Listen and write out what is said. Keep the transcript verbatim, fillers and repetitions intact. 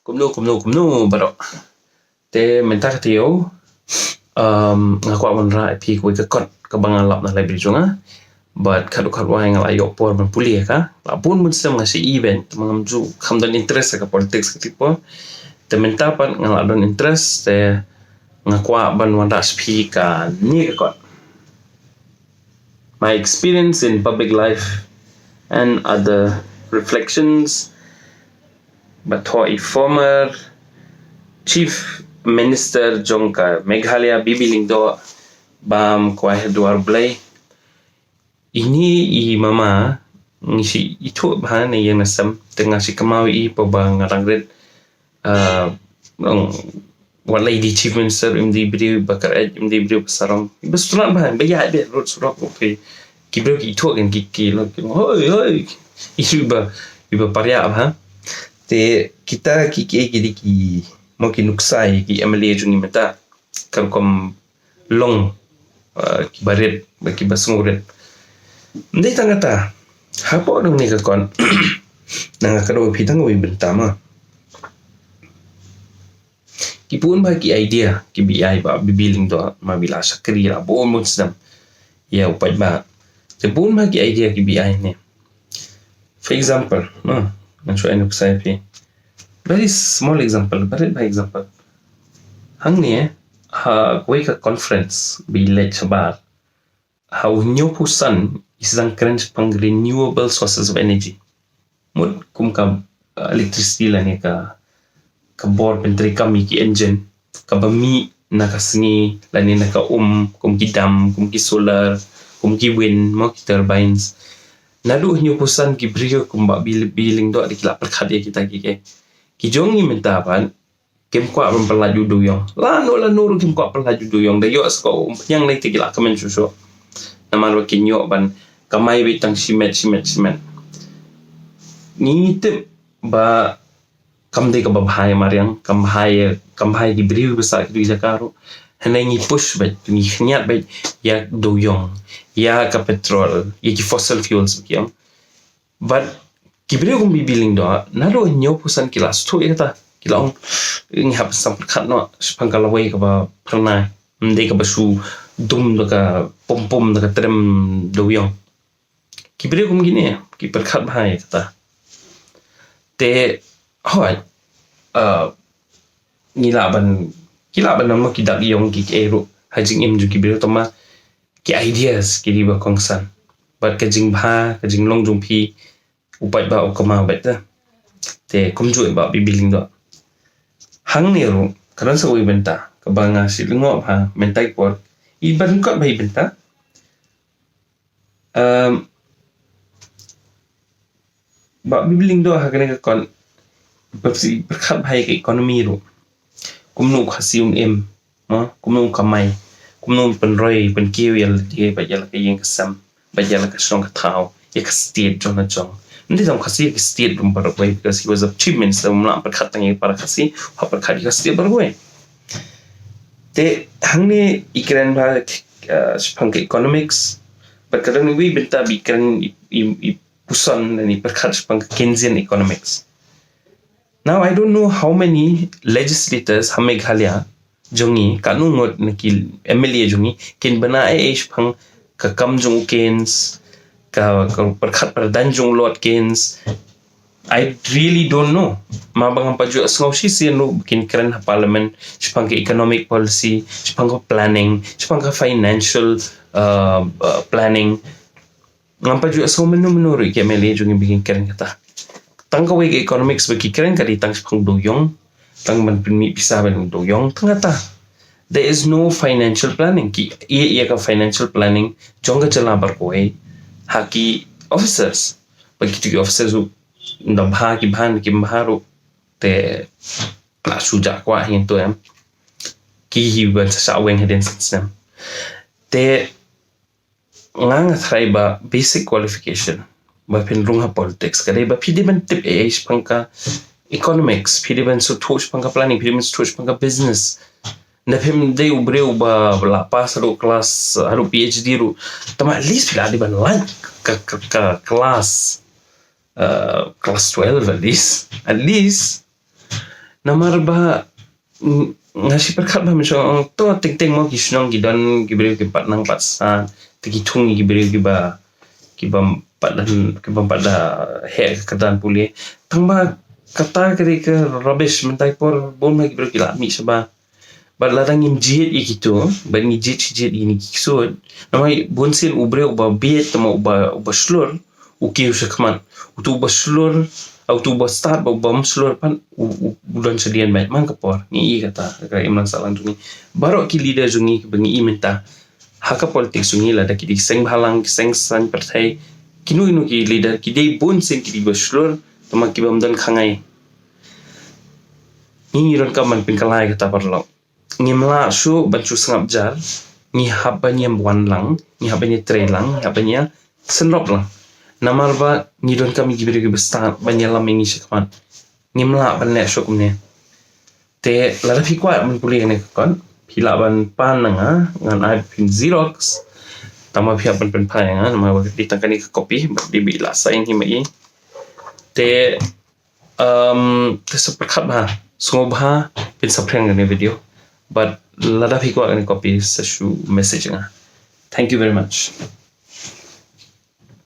Kumno, kumno, kumno, baroh. Te mynta ka taïew, um, nga kwah ban rah ïa phi kawei ka kot kaba nga lap na library jong nga. Bad khadduh khadwai nga la ïoh por ban pule ïa ka. La bun bun snem nga shu i beit, te ngam ju, kham don interest ha ka politics ka tipo. Te mynta pat nga la don interest, te nga kwah ban wanrah sha phi kane ka kot. My experience in public life and other reflections. Ba thoh i former Chief Minister jong ka Meghalaya, Bibi Lyngdoh, bam kwai ha dwar Blei. Ini i mama, ngi shu ithuh bha na ïing na sem, te nga shu kynmaw ïa i haba nga dang rit, ah, nong, wat la i dei Chief Minister, im dei briew ba kyrpang, im dei briew ba sarong. Iba sngewtynnat bha, ba ïaid beit rud surok, okay. Ki briew ki ithuh kan ki, ki long, ki long, hoi, hoi. Iba, iba pariah bha. Te kita ki, ki, ki dei ki, mo ki nuksa ïa ki M L A jong ngi mynta. Ka rukom long, ah, kiba rit, ba kiba sngewrit. Ym dei tang kata, hapoh nangne ka kot, nga kdew ïa phi tang kawei bynta mo. Ki bun bha ki idea kiba ïai ba Bibi Lyngdoh, ma ba i la shakri la bun bun snem ïa u paidbah. Te bun bha ki idea kiba ïai ne. For example, no, ngan shu ai nuksa ïa phi. Very small example, very bad example. Hangne, ha kawei ka conference ba i leit shabar, ha u hynñiewphew san i sdang kren shaphang renewable sources of energy. Mut kum ka, uh, electricity lane ka, ka bor pyntreikam ïa ki engine, kaba mih na ka sngi lane na ka um, kum ki dam, kum ki solar, kum ki wind, mo ki turbines. Naduh hynñiewphew san ki briew kumba Bi-, Bibi Lyngdoh da ki la pyrkhat ïa kita ki, ki, ki jong ngi mynta pat, kim kwah ban pyllait u dewïong. Lano lano ruh kim kwah pyllait u dewïong. Da ïoh shuh ka umphniang lei te ki la kmen shuh shuh. Namar ba kin ïoh ban kamai beit tang shimet, shimet, shimet. Ngi tip ba kam dei kaba bha ïa mariang, kam bha ïa, kam bha ïa ki briew ba sah ki dei jaka ruh. Hynrei ngi push beit, ngi khñiat beit ïa dewïong, ïa ka petrol, ïa ki fossil fuels ba ki ong. Bad ki briew kum Bibi Lyngdoh, naduh hynñiewphew san ki la sngewthuh ïa kata. Ki la ong, ngi hap ban sdang pyrkhat noh shaphang ka lawei kaba phyrnai. Ym dei kaba shu dum da ka pum pum da ka triem dewïong. Ki briew kum kine, ki pyrkhat bha ïa kata. Te, hooid, uh, ngi lah ban, ki lah ban ong ma ki dak ïong ki, ki ei ruh ha jingim jong ki briew, tangba ki ideas ki dei ba kongsan. Bad ka jingbha, ka jinglong jong phi, u paidbah u kynmaw beit te. Te kumjuh i Bah Bibi Lyngdoh. Hangne ruh, ka don sa kawei bynta kaba nga shu lyngngoh bha mynta ki por. I ba ryngkot bha i bynta. Em, Bah Bibi Lyngdoh ha kane ka kon, ba pyrkhat bha ïa ka economy ruh. Kumno u Khasi un im, mo, kumno un kamai, kumno un pynroi pynkiew ïa lade bad ïa la ka ïing ka sem, bad ïa la ka shnong ka thaw, ïa ka state jong la jong. Ym dei tang Khasi, ïa ka state ruh baroh kawei, because he was a chief minister, um lah pyrkhat tang ïa para Khasi, u hap pyrkhat ïa ka state baroh kawei. Te hangne i kren bha, eh, shaphang ka economics, bad ka don iwei i bynta ba i kren i, i, i puson lane i pyrkhat shaphang ka Keynesian economics. Now, I don't know how many legislators ha Meghalaya jong ngi, katno ngut na ki M L A jong ngi kin bna ei ei shaphang ka kam jong u Keynes, ka, ka pyrkhat pyrdan jong u Lord Keynes. I really don't know. Ma ba ngam pat ju sngew shisien ruh ba kin kren ha parliament shaphang ka economic policy, shaphang ka planning, shaphang ka financial, uh, uh, planning. Ngam pat ju sngew mynno mynno ruh ki M L A jong ngi ba kin kren kata. Tang kawei ka economics ba ki kren ka dei tang shaphang dewïong, tang ban pynmih pisa ban dewïong, tang kata. There is no financial planning. Ki ïa, ïa ka financial planning jong ka jylla baroh kawei ha ki officers. Bad kito ki officers ruh, nda bha ki bha, nda kim bha ruh, te la shu jah kwah hi to em. Ki hi ban sa shah weng hadien san snem. Te nga, nga tharai ba basic qualification ba phin rung ha politics ka dei ba phi dei ban tip ei ei shaphang ka economics, phi dei ban sngewthuh shaphang ka planning, phi dei ban sngewthuh shaphang ka business. Nda phim dei u briew ba, ba la pass haduh class, haduh P H D ruh. Tangba at least phi la dei ban lait ka, ka, ka class, uh, class twelve at least. At least Namar ba nga shu pyrkhat ba mynshwa ong to teng teng mo ki shnong ki don ki briew ki pat nang pat san te ki thung ki briew kiba kiba pat dan kiba pat da heh ka kyrdan pule. Tang ba kata ka dei ka rubbish mynta i por bun ma ki briew ki la mih shaba. Bad lada ngim jied ïa kito bad ngi jied shi jied ïa kine ki ksuid. Namar bun sien u briew uba bieit tama uba uba shlur u kiew shakhmat. Utu uba shlur, utu uba stad ba uba shlur pat u u don shadien bad man ka por ngi i kata ka imlang sahlang jong ngi. Baroh ki leader jong ngi ba ngi i mynta ha ka politics jong ngi lada ki dei seng bhalang seng san pyrthei kino kino ki leader ki dei bun sien ki dei ba shlur tama ki bym don khangai. Ngi ngi don ka man pynkalai kata paralok. Ngim lah shuh ban shu sngap jar. Ngi hap ban ïa wan lang, ngi hap ban ïa trei lang, ngi hap ban ïa synrop lang. Namar ba ngi don kam ïa ki briew kiba stad ban ïalam ïa ngi shakhmat. Ngim lah ban leh shuh kumne. Te lada phi kwah ban pule ne ka kot phi lah ban pan na nga ngan ai phin xerox. Tama phi hap ban pynphai nga namar ba dei tang kane ka copy ba dei ba i la sign hi ma i. Te um te sa pyrkhat bha sngewbha phin sa phreng ne video. But lada phi kwah ne copy sa shu message nga. Thank you very much.